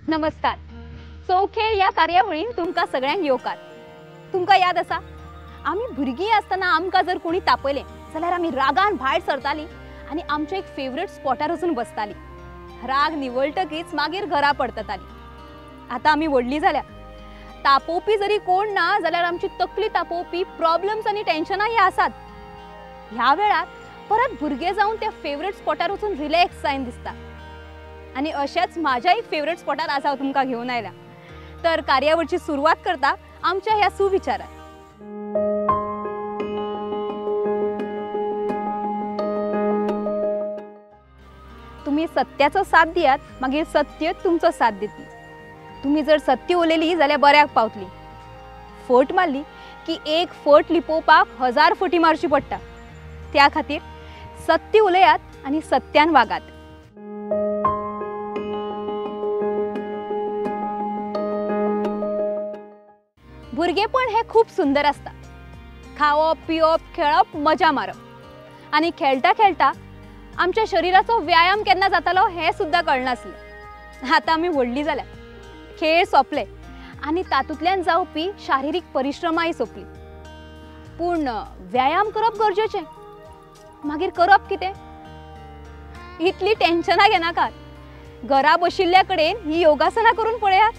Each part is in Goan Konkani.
नमस्कार. चौखेर ह्या कार्यावळीन तुमकां सगळ्यांक येवकार. तुमकां याद आसा, आमी भुरगीं आसतना आमकां जर कोणी तापयलें जाल्यार आमी रागान भायर सरतालीं आनी आमच्या एक फेवरेट स्पॉटार वचून बसतालीं. राग निवळटकीच मागीर घरा परततालीं. आतां आमी व्हडलीं जाल्या. तापोवपी जरी कोण ना जाल्यार आमची तकली तापोवपी प्रॉब्लम्स आनी टेन्शनां ही आसात. ह्या वेळार परत भुरगे जावन त्या फेवरेट स्पॉटार वचून रिलॅक्स जायन दिसता. आनी अशेंच म्हाज्या एक फेवरेट स्पॉटार आज हांव तुमकां घेवन आयला. तर कार्यावळीची सुरवात करता आमच्या ह्या सुविचारान. तुमी सत्याचो साथ दियात, मागीर सत्य तुमचो साथ दितली. तुमी जर सत्य उलयली जाल्यार बऱ्याक पावतली. फट मारली की एक फट लिपोवपाक 1000 फटी मारची पडटा. त्या खातीर सत्य उलयात आनी सत्यान वागात. भुरगेपण हें खूब सुंदर आसता. खावप, पिवप, खेळप, मजा मारप आनी खेळटा खेळटा आमच्या शरिराचो व्यायाम केन्ना जातालो हें सुद्दां कळनासलें. आतां आमी व्हडलीं जाल्या, खेळ सोंपले आनी तातूंतल्यान जावपी शारिरीक परिश्रमाय सोंपली. पूण व्यायाम करप गरजेचें. मागीर करप कितें? इतली टेन्शनां घेनाकात. घरा बशिल्ल्या कडेन ही योगासनां करून पळयात.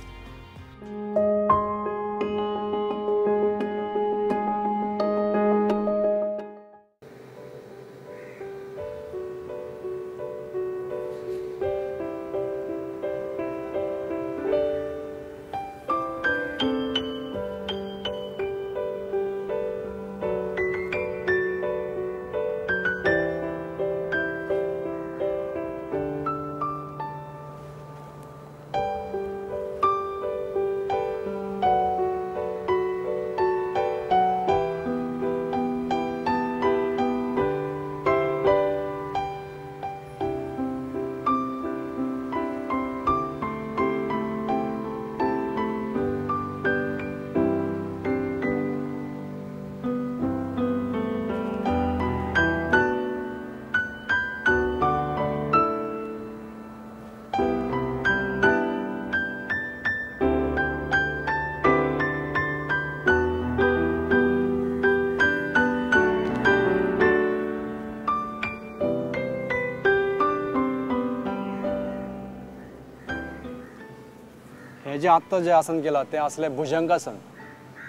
हे जे आत्ता जे आसन केलां तें आसलें भुजंगासन.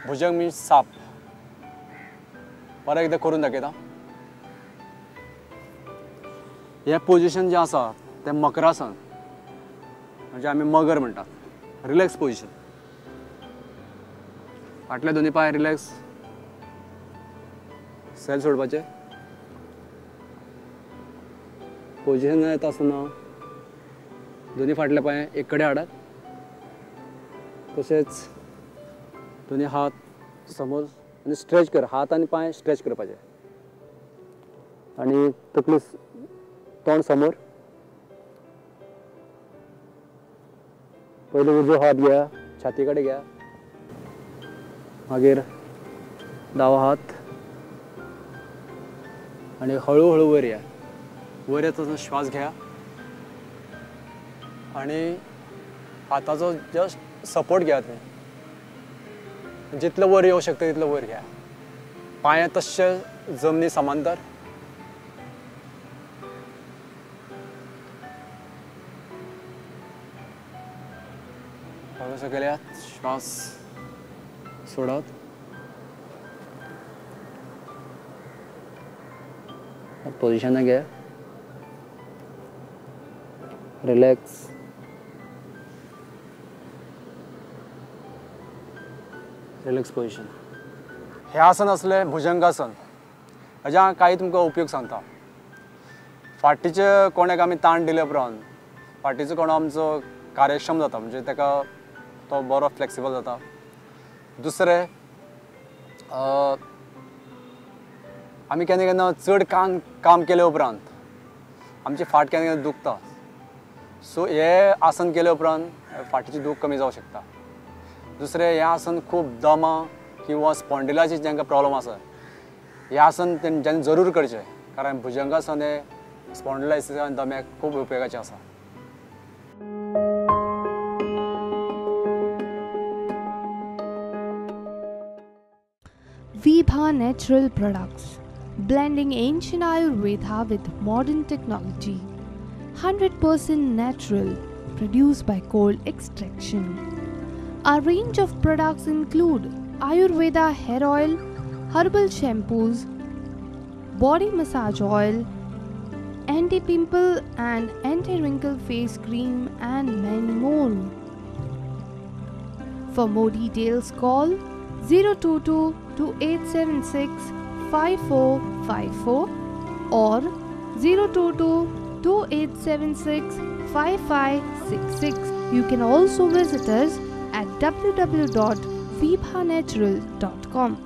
भुजंग मिन्स साप. परत एकदां करून दाखयता. हें पोजिशन जें आसा तें मकरासन, म्हणजे आमी मगर म्हणटात. Relax position. फाटले दोनी पांय रिलॅक्स, सेल सोडपाचे. पोजिशन येता आसतना दोनी फाटले पांय एक कडेन हाडात, तशेंच दोनी हात समोर आनी स्ट्रेच कर. हात आनी पांय स्ट्रेच करपाचे आनी तकली तोंड समोर. पयलीं उजवो हात घ्या, छाती कडेन घ्या, मागीर दावो हात आनी हळू हळू वयर या. वयर येता आसतना श्वास घ्या आनी हाताचो जस्ट सपोर्ट घ्या. तुम्ही जितलो वर येवं शकता तितलो वयर घ्या. पांय तशे जमनी समांतर. हळू सकयल यात, श्वास सोडात. पोजिशनाक घ्या, रिलॅक्स. Relax position. हें आसन आसलें भुजंगासन. हाज्या कांय तुमकां उपयोग सांगता. फाटीचे कोणाक आमी ताण दिले उपरांत फाटीचो कोणो आमचो कार्यक्षम जाता, म्हणजे ताका तो बरो फ्लेक्सिबल जाता. दुसरें, आमी केन्ना केन्ना चड काम केले उपरांत आमची फाट केन्ना केन्ना दुखता. सो हें आसन केले उपरांत फाटीची दूख कमी जावंक शकता. दुसरें, हें आसन खूब दमा किंवा स्पॉन्डिलायसिस जांकां प्रॉब्लम आसा, हें आसन तेंच्यांनी जरूर करचें, कारण भुजंगासन हें स्पॉन्डिलायसिस आनी दम्याक खूब उपयोगाचें आसा. Vibha Natural Products, blending ancient Ayurveda with modern technology. 100% natural, produced by cold extraction. Our range of products include Ayurveda hair oil, herbal shampoos, body massage oil, anti-pimple and anti-wrinkle face cream and many more. For more details, call 022 2876 5454 or 022 2876 5566. You can also visit us at www.vibhanatural.com.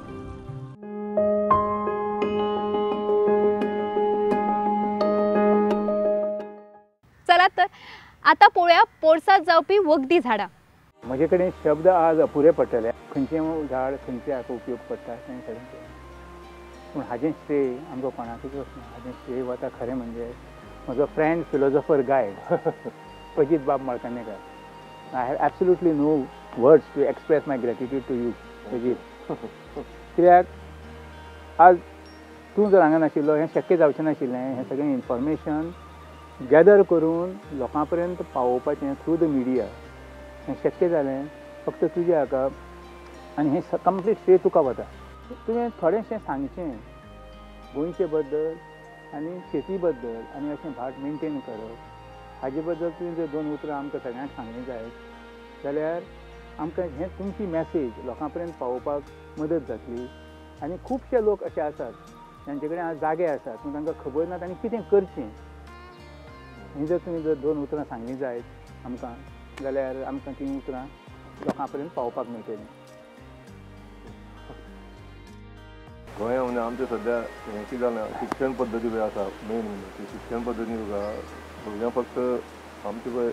चला तर आता पळोवया पोरसात जावपी वखदी झाडां. म्हजे कडेन शब्द आज अपुरे पडटले. खंयचें झाड खंयचे हाका उपयोग पडटा तें सगळें, पूण हाजें श्रेय आमकां कोणाकूच वचना. हाजें श्रेय वता खरें म्हणजे म्हजो फ्रेंड फिलोजॉफर गायड अजीत बाब Malkarnekar. I have absolutely no words to express my gratitude to you Ajit. कित्याक आज तूं जर हांगा नाशिल्लो हें शक्य जावचें नाशिल्लें. हें सगळें इन्फॉर्मेशन गॅदर करून लोकां पर्यंत पावोवपाचें थ्रू the media हें शक्य जालें फक्त तुज्या हाका, आनी हें कंप्लीट श्रेय तुका वता. तुवें थोडेंशें सांगचें गोंयचे बद्दल आनी शेती बद्दल आनी अशें भाट मेनटेन करप हाजे बद्दल तुवें जर दोन उतरां आमकां सगळ्यांक सांगलीं जायत जाल्यार आमकां हें तुमची मॅसेज लोकां पर्यंत पावोवपाक मदत जातली. आनी खुबशे लोक अशे आसात जांचे कडेन आज जागे आसात पूण तांकां खबर ना तांणी कितें करचें. हें जर तुमी जर दोन उतरां सांगलीं जायत आमकां जाल्यार आमकां तीं उतरां लोकां पर्यंत पावोवपाक मेळटलीं. गोंया म्हणजे आमचें सद्या हें कितें जालां, शिक्षण पद्दती पळय आसा मेन म्हणजे ती शिक्षण पद्दती तुका भुरग्यांक फक्त आमची पळय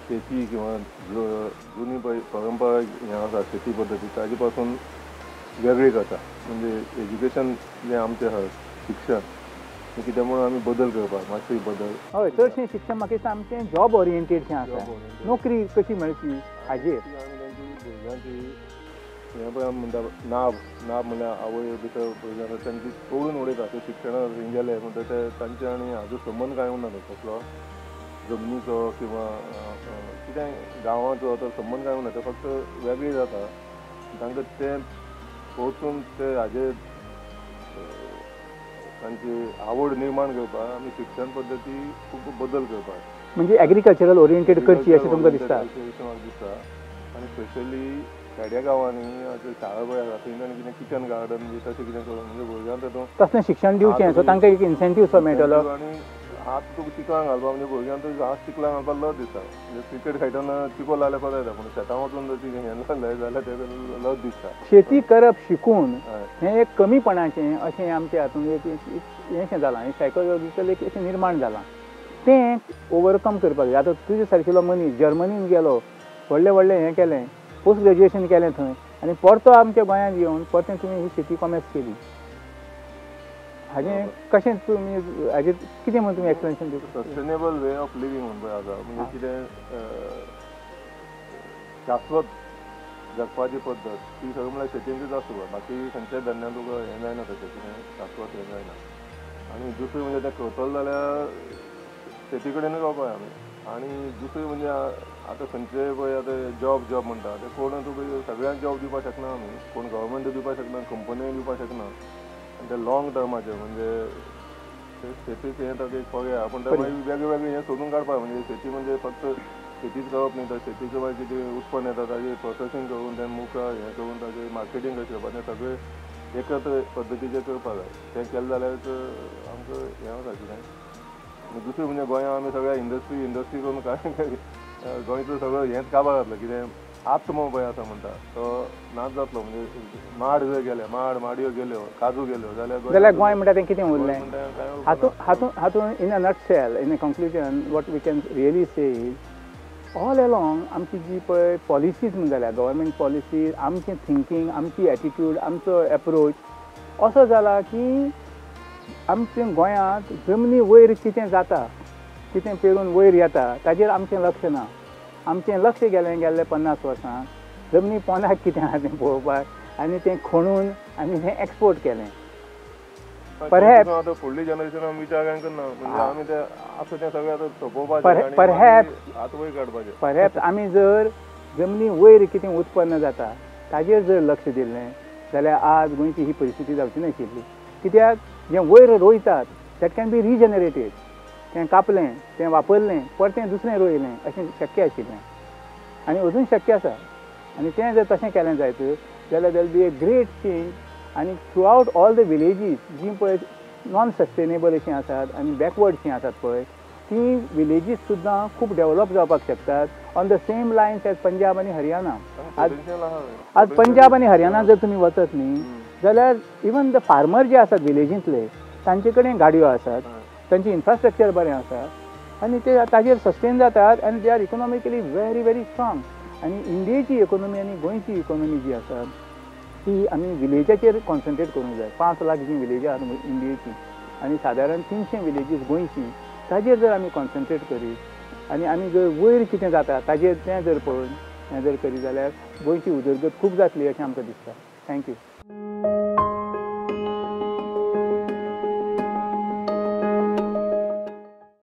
शेती किंवा जुनी पळय परंपरा हें आसा शेती पद्दती ताजे पासून वेगळी करता. म्हणजे एज्युकेशन जें आमचें आसा शिक्षण हें कित्याक म्हणून आमी बदल करपाक मातशे बदल. हय, चडशें शिक्षण म्हाका दिसता आमचें जॉब ओरिएंटेडशें आसा, नोकरी कशी मेळची हाजेर. आनी तांची भुरग्यांची हें पळय आमी म्हणटा नाब नाब म्हणल्यार आवय भितर भुरगीं आसा तांची तोडून उडयता. ते शिक्षणा थंय गेले म्हणटा ते तांचे आनी हाजो संबंद कांय उरना, तो कसलो जमनीचो किंवा कितें गांवाचो तो संबंद कांय उरना, ते फक्त वेगळी जाता. तांकां तें वचून ते हाजेर तांची आवड निर्माण करपाक आमी शिक्षण पद्दती खूब बदल करपाक, म्हणजे एग्रीकल्चरल ओरिएंटेड करची अशें तुमकां दिसता? अशें म्हाका दिसता. आनी स्पेशली खेड्या गांवांनी आतां शाळा पळय आसा थंय तांणी कितें किचन गार्डन बी तशें कितें करून म्हणजे भुरग्यांक तातूंत तसलें शिक्षण दिवचें, सो तांकां एक इन्सेंटीव सो मेळटलो. आनी हात तुका चिखलान घालपाक म्हणजे भुरग्यांक तुका हात चिखलान घालपाक लज दिसता. म्हणजे क्रिकेट खेळटना चिखल जाल्यार कोता येता, पूण शेतां वचून जर ती हें जालें जाल्यार तेका लज दिसता. शेती करप शिकून हें एक कमीपणाचें अशें आमच्या हातूंत एक हें जालां, हें सायकोलॉजिकल एक अशें निर्माण जालां, तें ओवरकम करपाक जाय. आतां तुजे सारकिलो मनीस जर्मनीन गेलो, व्हडलें व्हडलें हें केलें, पोस्ट ग्रेज्युएशन केलें थंय, आनी परतो आमच्या गोंयांत येवन परतें तुमी ही शेती कॉमेर्स केली. हाजें कशें तुमी हाजें कितें म्हूण तुमी एक्सप्लेनेशन दिवपाक? सस्टेनेबल वे ऑफ लिवींग म्हूण पळय आसा, म्हणजे कितें शाश्वत जगपाची पद्दत ती सगळी म्हणल्यार शेतींतूच आसता. बाकी खंयच्याय धंद्यान तुका हें जायना, तशें कितें शाश्वत हें जायना. आनी दुसरें म्हणजे तें करतलो जाल्यार शेती कडेनूच रावपाक जाय आमी. आनी दुसरें म्हणजे आतां खंयचे पळय आतां जॉब जॉब म्हणटा ते कोण तुका सगळ्यांक जॉब दिवपाक शकना आमी, कोण गव्हर्मेंट दिवपाक शकना, कंपनीय दिवपाक शकना. आनी ते लॉंग टर्माचे म्हणजे शेतीक हें ताका एक पर्याय आहा, पूण ते मागीर वेगळे वेगळे हें सोदून काडपाक. म्हणजे शेती म्हणजे फक्त शेतीच करप न्ही, तर शेतीचें मागीर कितें उत्पन्न येता ताजें प्रोसेसींग करून तें मुखार हें करून ताजें मार्केटींग कशें करपाक तें सगळें एकत्र पद्दतीचें करपाक जाय. तें केलें जाल्यार आमकां हें वता कितें. दुसरें म्हणजे गोंयांत आमी सगळ्या इंडस्ट्री इंडस्ट्री करून कांय गोंयचो सगळो हेंच काबार जातलो. कितें आत्मो पळय आसा म्हणटा तो नाच जातलो. म्हणजे माड जर गेले, माड माडयो गेल्यो, काजू गेल्यो जाल्यार गोंय म्हणटा तें कितें उरलें? हातूंत हातूंत in a nutshell, in a conclusion, what we can really say is all along आमची जी पळय पॉलिसीज म्हण जाल्या, गव्हर्मेंट पॉलिसीज, आमचें थिंकींग, आमची एटिट्यूड, आमचो एप्रोच असो जाला की आमच्या गोंयांत जमनी वयर कितें जाता, कितें पेरून वयर येता ताजेर आमचें लक्ष ना. आमचें लक्ष गेलें गेल्ले 50 वर्सां जमनी पोंदाक कितें आसा तें पळोवपाक, आनी तें खणून आमी तें एक्सपोर्ट केलें. परहॅप्स आतां फुडली जनरेशन आमी विचार कांय करना, म्हणजे आमी ते आसा तें सगळें आतां सोंपोवपाचें, परहॅप्स हात वयर काडपाचें. परहॅप्स आमी जर जमनी वयर कितें उत्पन्न जाता ताजेर जर लक्ष दिलें जाल्यार आज गोंयची ही परिस्थिती जावची नाशिल्ली. कित्याक जें वयर रोयतात that can be रिजनरेटेड, तें कापलें, तें वापरलें, परतें दुसरें रोयलें अशें शक्य आशिल्लें आनी अजून शक्य आसा. आनी तें जर तशें केलें जायत जाल्यार there will be a great change. आनी through out all the villages जीं पळय नॉन सस्टेनेबल अशीं आसात आनी बॅकवर्डशीं आसात पळय, तीं विलेजीस सुद्दां खूब डेवलप जावपाक शकतात on the same lines as Punjab आनी हरियाणा. आज आज पंजाब आनी हरियाणा जर तुमी वचत न्ही जाल्यार इवन the farmer जे आसात विलेजींतले तांचे कडेन गाडयो आसात, तांचें इन्फ्रास्ट्रक्चर बरें आसा आनी ते ताजेर सस्टेन जातात आनी they are economically very very strong. आनी इंडियेची इकोनॉमी आनी गोंयची इकोनॉमी जी आसा ती आमी विलेजाचेर कॉन्सन्ट्रेट करूंक जाय. 5 लाख जीं विलेजां आसात इंडियेची आनी सादारण 300 विलेजीस गोंयची, ताजेर जर आमी कॉन्सन्ट्रेट करीत आनी आमी जर वयर कितें जाता ताजेर तें जर पळोवन हें जर करीत जाल्यार गोंयची उदरगत खूब जातली अशें आमकां दिसता. Thank you.